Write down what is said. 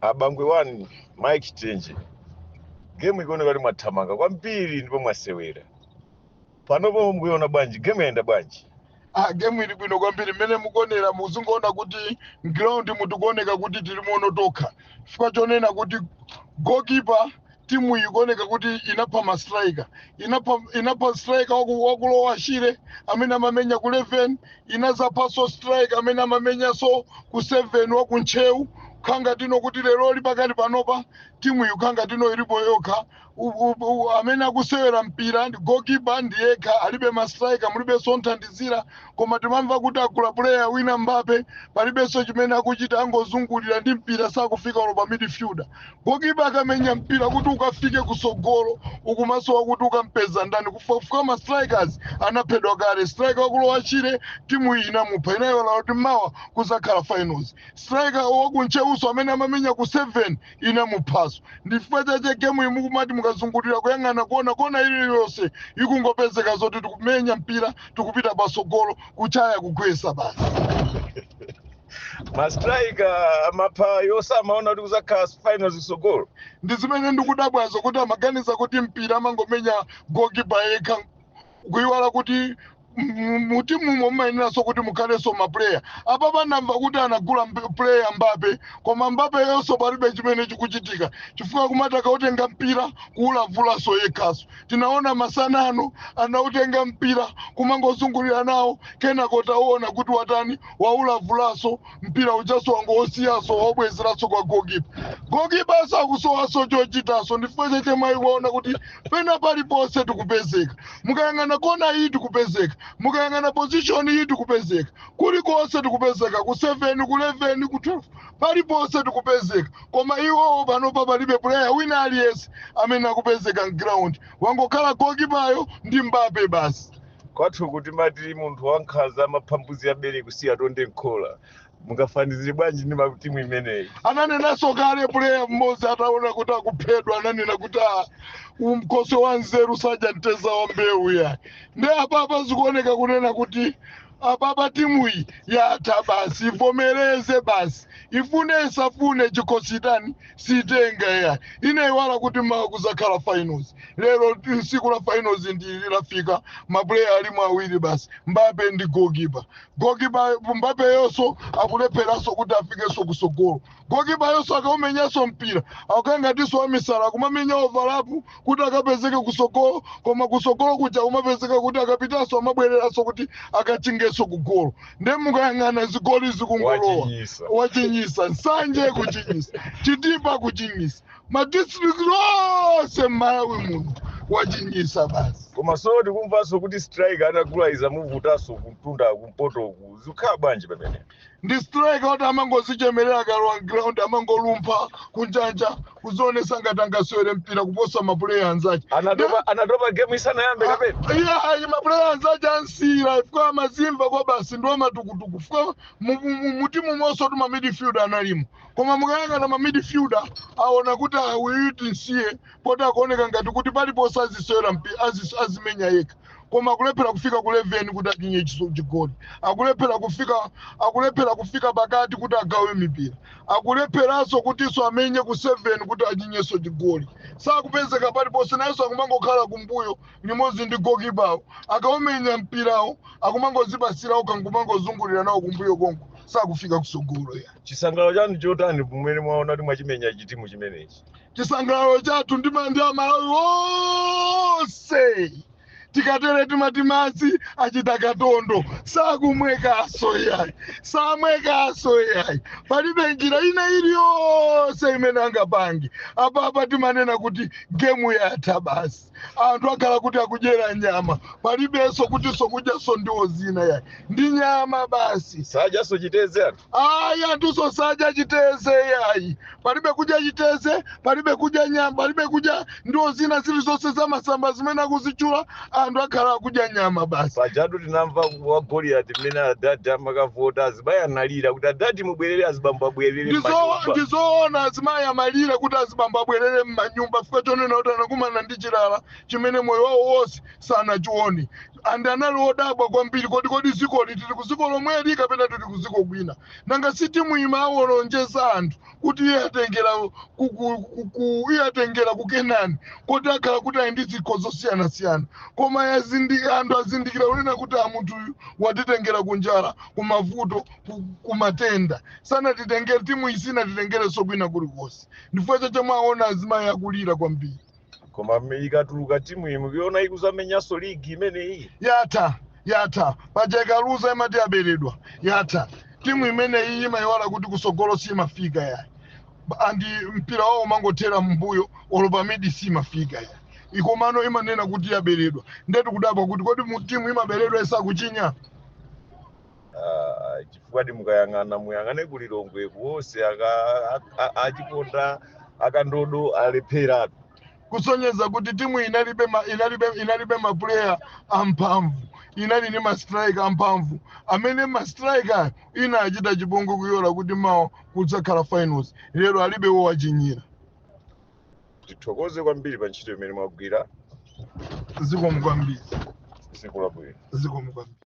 Abangwe 1 Mike Chitenje, game ikuoneka kuti mwathamanga kwambiri ndipo mwasewera. Panopo mukuiona bwanji? Game yayenda bwanji? Ah, game ili bwino kwambiri. Mmene mukuonera, muzingoona kuti ground mutikuoneka kuti tili muno tokha, chifukwa chonena kuti goalkeeper, timu iyi ikuoneka kuti inapha ma striker, inapha striker wakulowa Shire amene amamenya ku 11, inazaphanso striker amene amamenyanso ku 7 waku Ntcheu. Khanga tino kuti leroli pakati panopa timu iyi khanga tino ilipo yokha. Amene akusewera mpira ndi goalkeeper ndi yekha, alibe ma striker, mulibenso nthandizira. Koma timamva kuti agula player wina Mbappe, palibenso chimene akuchita, angozungulira ndi mpira, sakufika ulo pa midfielder. Goalkeeper akamenya mpira kuti ukafike kusogolo ukumasowa kuti ukampeza ndani, kufuka ma strikers anaphedwa kale. Striker wakulowa Chire timu iyi inamupha, inayiwala kuti mawa kuzakhala finals. Striker wakuntcheuso amene amamenya ku 7 inamuphaso. Ndifukwa chache game iyi mukumati mukazungulira kuyang'ana kuona kona iliyonse ikungopezeka zoti tikumenya mpira, tikupita pasogolo, kuchaya kugwesa basi. Ma striker amapha yosamaona kuti kuzakhala finals kusogolo. Ndi zimene ndikudabwazo kuti amaganiza kuti mpira amangomenya goalkeeper yekha, kuiwala kuti mutimumo mumayeneranso kuti mukhalenso ma player. Apa panamva kuti anagula player Mbappe, koma Mbappe yonso palibe chimene chikuchitika, chifukwa kumati akautenga mpira kuulavulaso yekhaso. Tinaona masanano anautenga mpira kumangozungulira nawo, kenako taona kuti watani, waulavulaso mpira ujaso, wangosiyaso, waubwezeranso kwa goalkeeper. Goalkeeper sakusowaso chochitaso. Ndifukwa chache mwayiwaona kuti pena paliponse tikupezeka. Mukayang'ana kona iyi tikupezeka, mukayang'ana position iyi tikupezeka, kulikonse tikupezeka, ku 7, ku 11, ku 12, paliponse tikupezeka. Koma iwowo panopa palibe player wina aliyense amene akupezeka mground, wangokhala goalkeeper ndi Mbappe basi. Kwathu kuti mati munthu wankhanza amapha mbuzi ya bere kusiya tonde nkhola. Mungafanizire bwanji ndi matimu imeneyi? Ananenanso kale player mmodzi ataona kuti akuphedwa, ananena kuti, "Ah, umkhoso wa nzeru sadya mteza wa mbewu." Ya, ndi apapa zikuoneka kunena kuti apapa timu iyi yatha basi, ivomereze basi, ifune isafune, chikhosi itani, sitenga ya. Inaiwala kuti mawa kuzakhala finals. Lero tsiku la finals ndi lafika, ma player alimo awiri basi, Mbappe ndi goalkeeper. Goalkeeper Mbappe yonso akulepheranso kuti afikenso kusogolo. Goalkeeper yonso akaumenyanso mpira akukangatinso wamisala, akumamenya overlap kuti akapezeke kusogolo, koma kusogolo kuja kumapezeka kuti akapitanso amabwereranso kuti akachingenso kugolo. Nde mukayang'ana zigoli zikungolowa. Wachinyisa. Wachinyisa Nsanje, kuchinyisa Chitipa, kuchinyisa ma district onse m'Malawi muno, wachinyisa basi. Koma so tikumvanso kuti striker anagula iza muvutanso kumtunda kumpotoku, zikukhala bwanji pamene? Ndi striker kuti amangozichemerera, akalowa ground amangolumpha kunjanja kuzionesa ngati angasewere mpira kuposa ma player anzache. Anatopa game isanayambe kapena? Iya, ma player anzache ansira ifika amazimva kwa basi, ndiwo matukutuku fika mutimu monso tuma midfielder analimo, koma mukayang'ana ma midfielder aona kuti awuyu tinsiye poti akuoneka ngati kuti paliponse azisewera azimenya yekha, koma akulephera kufika ku 11 kuti achinye chigoli, akulephera kufika pakati kuti agawe mipira, akulepheranso kutinso amenye ku 7 kuti achinyenso chigoli. Sakupezeka paliponse, nayenso akumangokhala kumbuyo limodzi ndi goalkeeper. Akaumenya mpirawo akumangozipasira kumangozungulira nawo kumbuyo konko, sakufika kusogolo ya. Chisangalalo chanu chotani kumene mwaona kuti mwachimenya chitimu chimenechi? Chisangalalo chathu ndi Amalawi onse, tikatere timati madzi achita katondo, sakumwekaso yayi, samwekaso yayi. Palibe njira ina iliyonse imene angapange. Apapa timanena kuti game yatha basi, anthu akhala kuti akudyera nyama, palibenso kutinso kudyaso ndiwo zina yayi, ndi nyama basi. Sadyaso chiteze anthu? Ayi, anthuso sadya chiteze yayi, palibe kudya chiteze, palibe kudya nyama, palibe kudya ndiwo zina zilizonse zamasamba zimene akuzichula. Anthu akhala akudya nyama basi. Pajatu tinamva wa Goliath mmene adadi amakavota, azimayi analira kuti adadi mubwerere, azibambo abwerere m'manyumba. Ndizoona, azimayi amalira kuti azibambo abwerere m'manyumba, fika chonena kuti anakumana ndi chilala chimene moyo wawo wonse sanachione, and anali odabwa kwambiri. Kodi zikoli tili ku ziko lomweli kapena tili ku ziko kwina? Nanga si timu imawolonjeza anthu Kuti iye atengera iye atengera ku Kenani, koti akhala kuti ali ndi zikho zosiyanasiyana. Koma anthu azindikira kunena kuti a munthu uyu watitengera kunjala, kumavuto, kumatenda. Sanatitengere, timu iyi sinatitengerenso kwina kulikonse. Ndifukwa chache mwaona azimayi akulira kwambiri. Koma ikatuluka timu iyi, mukuiona ikuzamenyanso ligi imeneyi? Yatha, yatha. Paja ikaluza imati yaberedwa. Yatha timu imeneyi. Imayiwala kuti kusogolo simafika yayi, andi mpira wawo umangothera mbuyo, olo pamidi simafika yayi. Ikomano imanena kuti yaberedwa. Ndetu kudabwa kuti kodi mu timu imaberedwa isakuchinya? Ah, chifukwa mukayang'ana, muyang'ane kulilongwe kuwonse achiponda akandodo alepheratu. Kusonyeza kuti timu inalibe mapuleya amphamvu. Inali ndi mastriker amphamvu, amene mastriker ina achita chipongwe kuyola kuti mawa kudzakhala finals. Lero alibe wowachinyira. Tithokoze kwambiri pa ntchito imene mwagwira. Zikomo kwambiri. Tsiku labwino. Zikomo kwambiri.